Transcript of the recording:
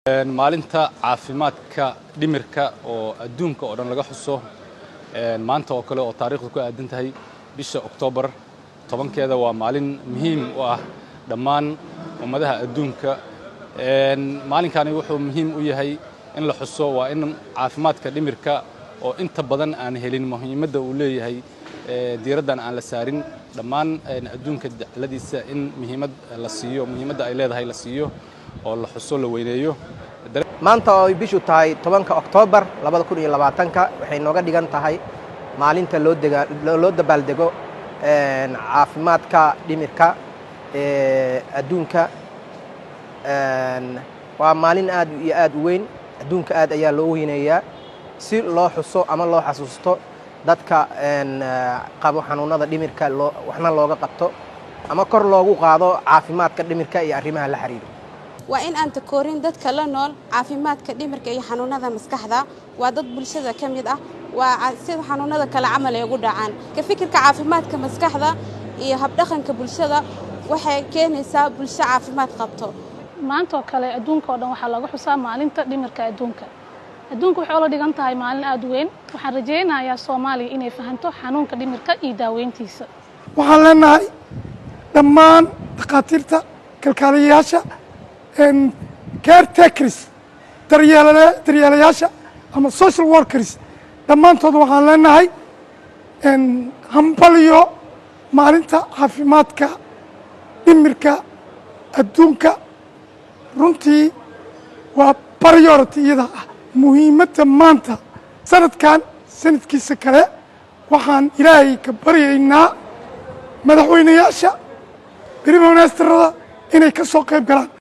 Maalinta caafimaadka dhimirka oo adduunka oo dhan laga xuso maanta oo kale, oo taariikhdu ku aadan tahay bisha Oktoobar 10-keeda, waa maalin muhiim u ah dhammaan ummadaha adduunka. Maalinkani wuxuu muhiim u yahay in la xuso waa in caafimaadka dhimirka oo inta badan aan helin muhiimadda uu leeyahay, diiraddan aan la saarin dhammaan adduunka dacladiisa, in muhiimad la siiyo, muhiimadda ay leedahay la siiyo oo la xuso, la weyneeyo. Maanta oo ay bishu tahay 10-ka Oktoobar 2020-ka, waxay nooga dhigan tahay maalinta loo dega loo dabaaldego caafimaadka dhimirka adduunka. Waa maalin aad iyo aad u weyn, adduunka aad ayaa loo weyneeyaa si loo xuso ama loo xasuusto dadka qabo xanuunada dhimirka, loo waxna looga qabto ama kor loogu qaado caafimaadka dhimirka iyo arrimaha la xiriiro. Waa in aan takoorin dadka la nool caafimaadka dhimirka iyo xanuunada maskaxda. Waa dad bulshada ka mid ah, waa sida xanuunada kale camal ay ugu dhacaan. Ka fikirka caafimaadka maskaxda iyo habdhaqanka bulshada waxay keenaysaa bulsho caafimaad qabto. Maanta oo kale adduunka oo dhan waxaa looga xusaa maalinta dhimirka adduunka. Adduunka waxay ula dhigan tahay maalin aada u weyn. Waxaan rajaynayaa Soomaaliya inay fahanto xanuunka dhimirka iyo daaweyntiisa. Waxaan leenahay dhammaan dhakhaatiirta, kalkaaliyayaasha, caretakers, daryeelayaasha ama social workers, dhammaantood waxaan leenahay hambalyo maalinta caafimaadka dhimirka adduunka. Runtii waa priority iyada ah muhiimadda maanta. Sanadkan sanadkiisa kale waxaan Ilaahay ka baryaynaa madaxweynayaasha, prime ministerada inay ka soo qayb galaan.